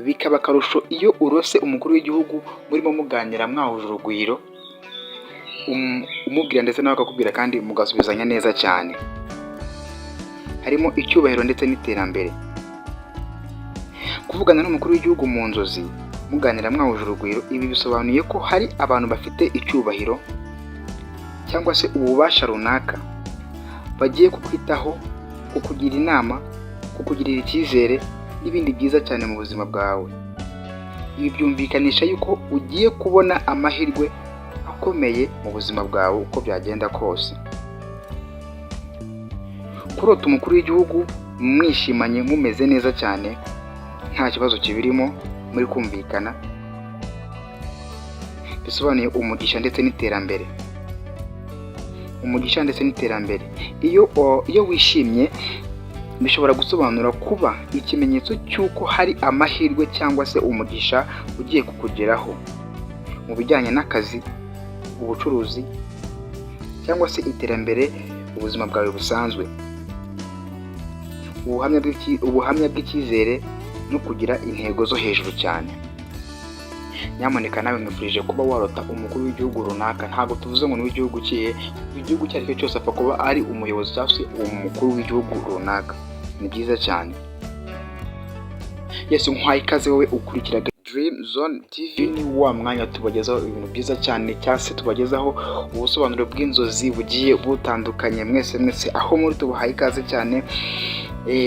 Bikaba akarusho iyo urose umukuru w'igihugu murimo muganira mwahuje urugwiro, umubwira ndetse nawe akakubwira kandi mugasubizanya neza cyane. Harimo icyubahiro ndetse n'iterambere. Kuvugana n'umukuru w'igihugu mu nzozi muganira mwahuje urugwiro, ibi bisobanuye ko hari abantu bafite icyubahiro cyangwa se ububasha runaka bagiye kukwitaho, kukugira inama, kukugirira icyizere n'ibindi byiza cyane mu buzima bwawe. Ibi byumvikanisha yuko ugiye kubona amahirwe akomeye mu buzima bwawe uko byagenda kose. Kurota umukuru w'igihugu mwishimanye, mumeze neza cyane, nta kibazo kibirimo, muri kumvikana, bisobanuye umugisha ndetse n'iterambere. Umugisha ndetse n'iterambere. Iyo wishimye bishobora gusobanura kuba ikimenyetso cy'uko hari amahirwe cyangwa se umugisha ugiye kukugeraho mu bijyanye n'akazi, ubucuruzi cyangwa se iterambere mu buzima bwawe busanzwe. Ubuhamya bw'icyizere no kugira intego zo hejuru cyane. Nyamuneka nawe nkwifurije kuba warota umukuru w'igihugu runaka. Ntabwo tuvuze ngo ni uw'igihugu kihe, igihugu icyo ari cyo cyose, apfa kuba ari umuyobozi cyangwa se umukuru w'igihugu runaka, ni byiza cyane. Yes, nkuhaye ikaze wowe ukurikira Dream Zone TV. Ni wa mwanya tubagezaho ibintu byiza cyane cyangwa se tubagezaho ubusobanuro bw'inzozi bugiye butandukanye. Mwese mwese aho muri, tubahaye ikaze cyane.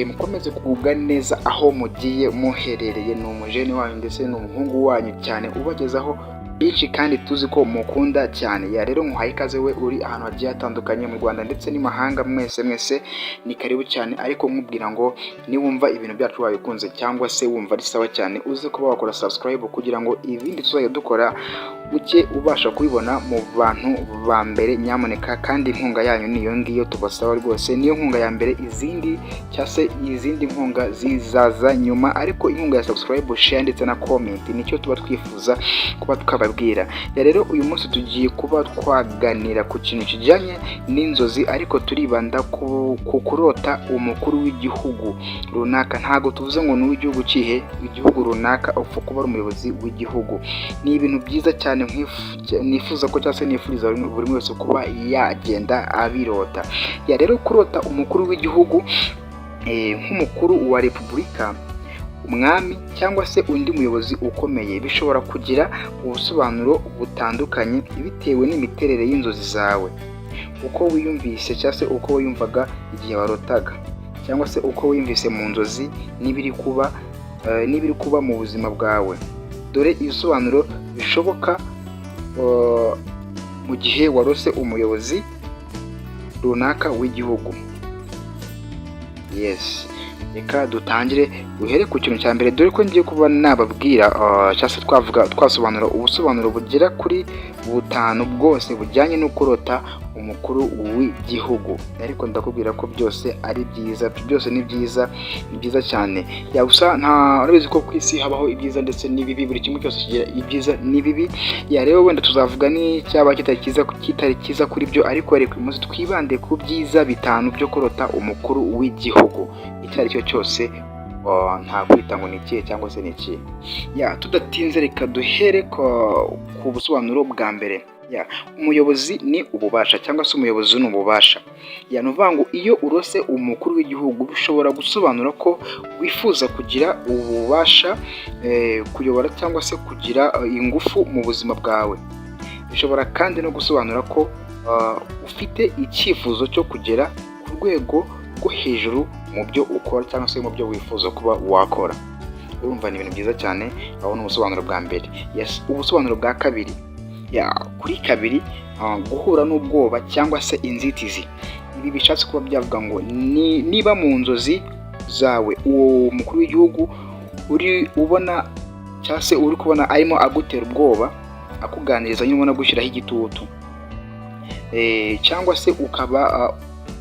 Mukomeze kugubwa neza aho mugiye muherereye. Ni umujene wanyu ndetse ni umuhungu wanyu cyane ubagezaho byinshi kandi tuzi ko mukunda cyane. Yeah, rero nkuhaye ikaze we uri ahantu hagiye hatandukanye mu Rwanda ndetse n'imahanga. Mwese mwese ni karibu cyane, ariko nkubwira ngo niwumva ibintu byacu wabikunze cyangwa se wumva ari sawa cyane, uze kuba wakora subscribe kugira ngo ibindi tuzajya dukora ujye ubasha kubibona mu bantu ba mbere, nyamuneka. Kandi inkunga yanyu niyo ngiyo tubasaba rwose, niyo nkunga ya mbere. Izindi cyangwa se izindi nkunga zizaza nyuma, ariko inkunga ya subscribe, share ndetse na comment nicyo tuba twifuza kuba twababwira. Yeah, rero uyu munsi tugiye kuba twaganira ku kintu kijyanye n'inzozi, ariko turibanda ku kurota umukuru w'igihugu runaka. Ntabwo tuvuze ngo ni uw'igihugu kihe, igihugu runaka, upfa kuba ari umuyobozi w'igihugu. Ni ibintu byiza cyane nifuza ko cyangwa se nifuriza buri wese kuba yagenda abirota. Yeah, rero kurota umukuru w'igihugu nk'umukuru wa repubulika, umwami cyangwa se undi muyobozi ukomeye bishobora kugira ubusobanuro butandukanye bitewe n'imiterere y'inzozi zawe, uko wiyumvise cyangwa se uko wiyumvaga igihe warotaga, cyangwa se uko wiyumvise mu nzozi n'ibiri kuba mu buzima bwawe. Dore ibisobanuro bishoboka mu gihe warose umuyobozi runaka w'igihugu. Yes, reka dutangire duhere ku kintu cya mbere, dore ko ngiye kuba nababwira cyangwa se twavuga, twasobanura ubusobanuro bugera kuri butanu bwose bujyanye no kurota umukuru w'igihugu. Ariko ndakubwira ko byose ari byiza, byose ni byiza, ni byiza cyane. Yeah, gusa nta urabizi ko ku isi habaho ibyiza ndetse n'ibibi, buri kimwe cyose kigira ibyiza n'ibibi. Yeah, rero wenda tuzavuga n'icyaba kitari cyiza kuri byo, ariko reka uyu munsi twibande ku byiza bitanu byo kurota umukuru w'igihugu icyo ari cyo cyose, nta kwita ngo ni ikihe cyangwa se ni ikihe. Yeah, tudatinze, reka duhere ku busobanuro bwa mbere. Yeah, umuyobozi ni ububasha cyangwa se umuyobozi ni ububasha. Yeah, ni ukuvuga ngo iyo urose umukuru w'igihugu bishobora gusobanura ko wifuza kugira ububasha, kuyobora cyangwa se kugira ingufu mu buzima bwawe. Bishobora kandi no gusobanura ko ufite icyifuzo cyo kugera ku rwego rwo hejuru mu byo ukora cyangwa se mu byo wifuza kuba wakora. Urumva ni ibintu byiza cyane. Aho ni ubusobanuro bwa mbere. Yes, ubusobanuro bwa kabiri. Yeah, kuri kabiri, guhura n'ubwoba cyangwa se inzitizi. Ibi bishatse kuba byavuga ngo niba mu nzozi zawe uwo mukuru w'igihugu uri ubona cyangwa se uri kubona arimo agutera ubwoba, akuganiriza nyine ubona agushyiraho igitutu, cyangwa se ukaba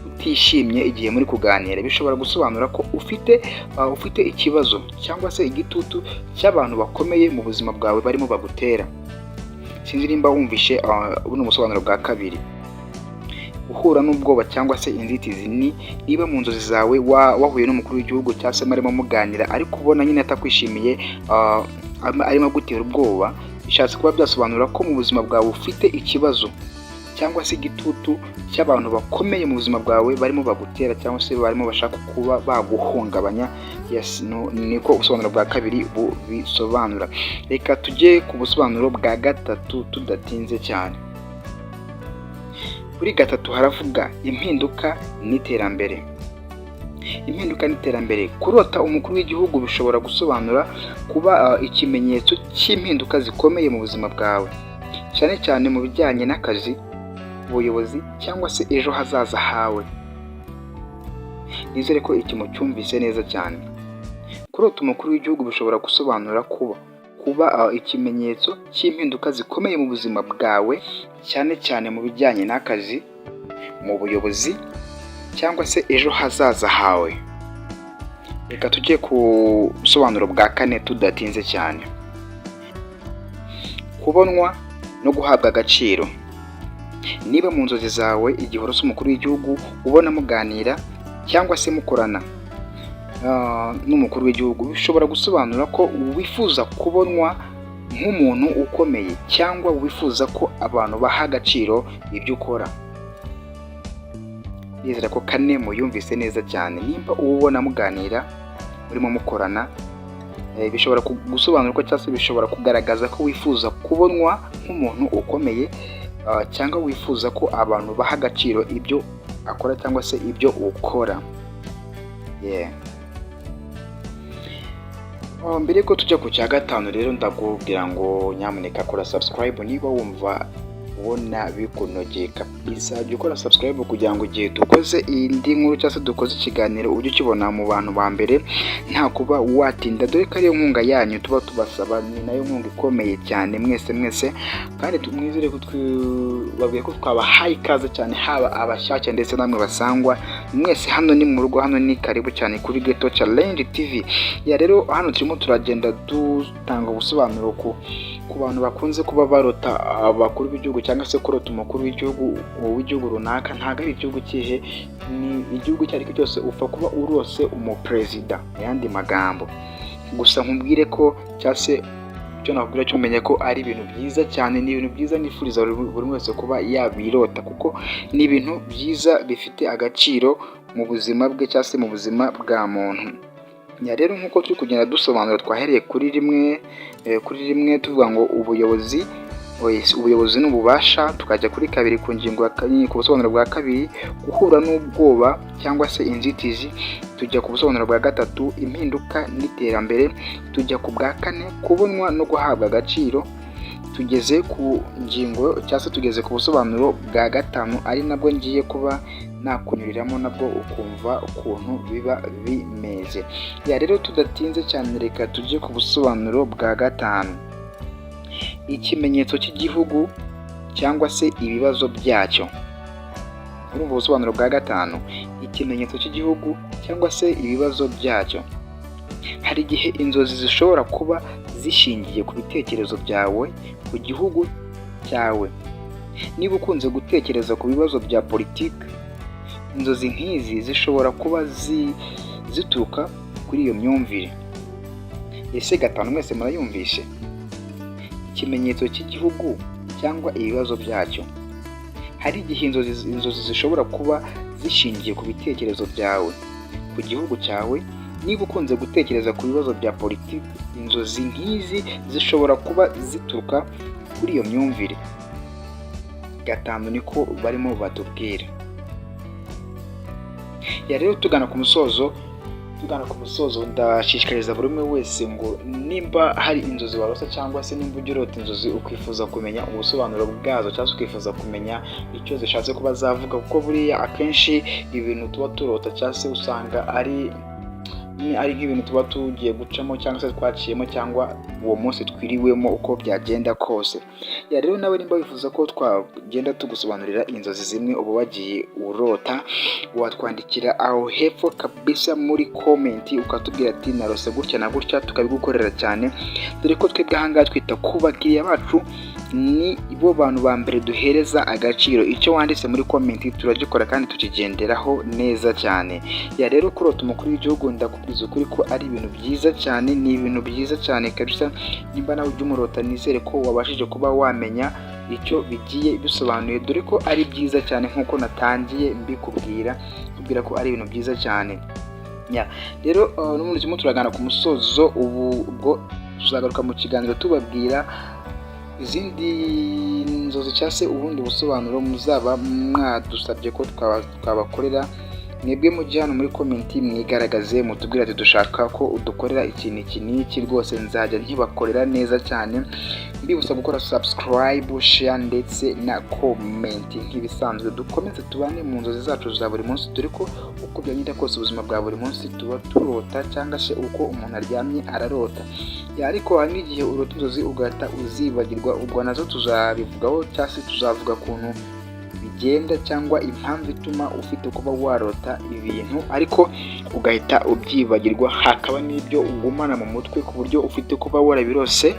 utishimye igihe muri kuganira, bishobora gusobanura ko ufite ikibazo cyangwa se igitutu cy'abantu bakomeye mu buzima bwawe barimo bagutera. Sinzi nimba wumvishe buno busobanuro bwa kabiri. Guhura n'ubwoba cyangwa se inzitizi ni niba mu nzozi zawe wahuye n'umukuru w'igihugu cyangwa se murimo muganira, ariko ubona nyine atakwishimiye, arimo agutera ubwoba, bishatse kuba byasobanura ko mu buzima bwawe ufite ikibazo cyangwa se igitutu cy'abantu bakomeye mu buzima bwawe barimo bagutera cyangwa se barimo bashaka kuba baguhungabanya. Yes, niko ubusobanuro bwa kabiri bubisobanura. Reka tujye ku busobanuro bwa gatatu tudatinze cyane. Kuri gatatu haravuga impinduka n'iterambere. Impinduka n'iterambere: kurota umukuru w'igihugu bishobora gusobanura kuba ikimenyetso cy'impinduka zikomeye mu buzima bwawe, cyane cyane mu bijyanye n'akazi, ubuyobozi cyangwa se ejo hazaza hawe. Nizere ko iki mucyumvise neza cyane. Kurota umukuru w'igihugu bishobora gusobanura kuba ikimenyetso cy'impinduka zikomeye mu buzima bwawe, cyane cyane mu bijyanye n'akazi, mu buyobozi cyangwa se ejo hazaza hawe. Reka tujye ku busobanuro bwa kane tudatinze cyane. Kubonwa no guhabwa agaciro: niba mu nzozi zawe igihe urose umukuru w'igihugu ubona muganira cyangwa se mukorana n'umukuru w'igihugu, bishobora gusobanura ko wifuza kubonwa nk'umuntu ukomeye cyangwa wifuza ko abantu baha agaciro ibyo ukora. Nizera ko kane muyumvise neza cyane. Nimba ubona muganira, murimo mukorana, bishobora gusobanura ko cyangwa se bishobora kugaragaza ko wifuza kubonwa nk'umuntu ukomeye cyangwa wifuza ko abantu baha agaciro ibyo akora cyangwa se ibyo ukora. Yeah. Mbere yuko tujya ku cya gatanu rero, ndakubwira ngo nyamuneka kora subscribe niba wumva ubona bikunogeye kabisa. Jya ukora subscribe kugira ngo igihe dukoze indi nkuru cyangwa se dukoze ikiganiro ujye ukibona mu bantu ba mbere, nta kuba watinda, dore ko ariyo nkunga yanyu tuba tubasaba, ni nayo nkunga ikomeye cyane. Mwese mwese kandi tumwizere ko tubabwiye ko twabahaye ikaze cyane, haba abashyashya ndetse namwe basangwa mwese. Hano ni mu rugo, hano ni karibu cyane kuri Geto Challenge TV. Yeah, rero hano turimo turagenda dutanga ubusobanuro ku bantu bakunze kuba barota abakuru b'igihugu cyangwa se kurota umukuru w'igihugu runaka. Ntabwo ari igihugu kihe, ni igihugu icyo ari cyo cyose, upfa kuba urose umuperezida mu yandi magambo. Gusa nkubwire ko cyangwa se icyo nakubwira cyo, umenye ko ari ibintu byiza cyane, ni ibintu byiza nifuriza buri wese kuba yabirota, kuko ni ibintu byiza bifite agaciro mu buzima bwe cyangwa se mu buzima bwa muntu. Yeah, rero nk'uko turi kugenda dusobanura, twahereye kuri rimwe tuvuga ngo ubuyobozi n'ububasha, tukajya kuri kabiri, ku ngingo ya ku busobanuro bwa kabiri, guhura n'ubwoba cyangwa se inzitizi, tujya ku busobanuro bwa gatatu, impinduka n'iterambere, tujya ku bwa kane, kubonwa no guhabwa agaciro. Tugeze ku ngingo cyangwa se tugeze ku busobanuro bwa gatanu, ari nabwo ngiye kuba nakunyuriramo nabwo ukumva ukuntu biba bimeze. Yeah, rero tudatinze cyane, reka tujye ku busobanuro bwa gatanu: ikimenyetso cy'igihugu cyangwa se ibibazo byacyo. Urumva ubusobanuro bwa gatanu: ikimenyetso cy'igihugu cyangwa se ibibazo byacyo. Hari igihe inzozi zishobora kuba zishingiye ku bitekerezo byawe ku gihugu cyawe. Niba ukunze gutekereza ku bibazo bya politiki, inzozi nk'izi zishobora kuba zituruka kuri iyo myumvire. Ese gatanu mwese murayumvishe? Ikimenyetso cy'igihugu cyangwa ibibazo byacyo. Hari igihe inzozi zishobora kuba zishingiye ku bitekerezo byawe ku gihugu cyawe. Niba ukunze gutekereza ku bibazo bya politiki, inzozi nk'izi zishobora kuba zituruka kuri iyo myumvire. Gatanu niko barimo batubwira. Yeah, rero tugana ku musozo, ndashishikariza buri umwe wese ngo nimba hari inzozi warose cyangwa se nimba ujya urota inzozi ukifuza kumenya ubusobanuro bwazo cyangwa se ukifuza kumenya icyo zishatse kuba zavuga, kuko buriya akenshi ibintu tuba turota cyangwa se usanga ari nk'ibintu tuba tugiye gucamo cyangwa se twaciyemo cyangwa uwo munsi twiriwemo uko byagenda kose. Yeah, rero nawe nimba wifuza ko twagenda tugusobanurira inzozi zimwe uba wagiye urota, watwandikira aho hepfo kabisa muri comment, ukatubwira ati: "Narose gutya na gutya," tukabigukorera cyane, dore ko twebwe ahangaha twita ku bakiriya bacu, ni bo bantu ba mbere duhereza agaciro. Icyo wanditse muri comment turagikora kandi tukigenderaho neza cyane. Yeah, rero kurota umukuru w'igihugu, ndakubwiza ukuri ko ari ibintu byiza cyane, ni ibintu byiza cyane kabisa. Nimba nawe ujya umurota, nizere ko wabashije kuba wamenya icyo bigiye bisobanuye, dore ko ari byiza cyane nk'uko natangiye mbikubwira, kubwira ko ari ibintu byiza cyane. Yeah, rero n'ubundi turimo turagana ku musozo. Ubu ubwo tuzagaruka mu kiganiro tubabwira izindi nzozi cyangwa se ubundi busobanuro muzaba mwadusabye ko twabakorera. Mwebwe mujye hano muri comment, mwigaragaze, mutubwire ati: "Dushaka ko udukorera ikintu iki n'iki." Rwose nzajya nkibakorera neza cyane. Mbibutsa gukora subscribe, share ndetse na comment nk'ibisanzwe. Dukomeze tubane mu nzozi zacu za buri munsi, dore ko uko byagenda kose ubuzima bwa buri munsi tuba turota, cyangwa se uko umuntu aryamye ararota. Ariko hari n'igihe urota inzozi ugahita uzibagirwa. Ubwo nazo tuzabivugaho, cyangwa se tuzavuga ukuntu bigenda cyangwa impamvu ituma ufite kuba warota ibintu ariko ugahita ubyibagirwa, hakaba n'ibyo ugumana mu mutwe ku buryo ufite kuba warabirose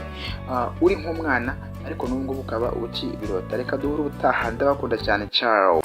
uri nk'umwana, ariko n'ubu ngubu ukaba ukibirota. Reka duhure ubutaha, ndabakunda cyane, ciao.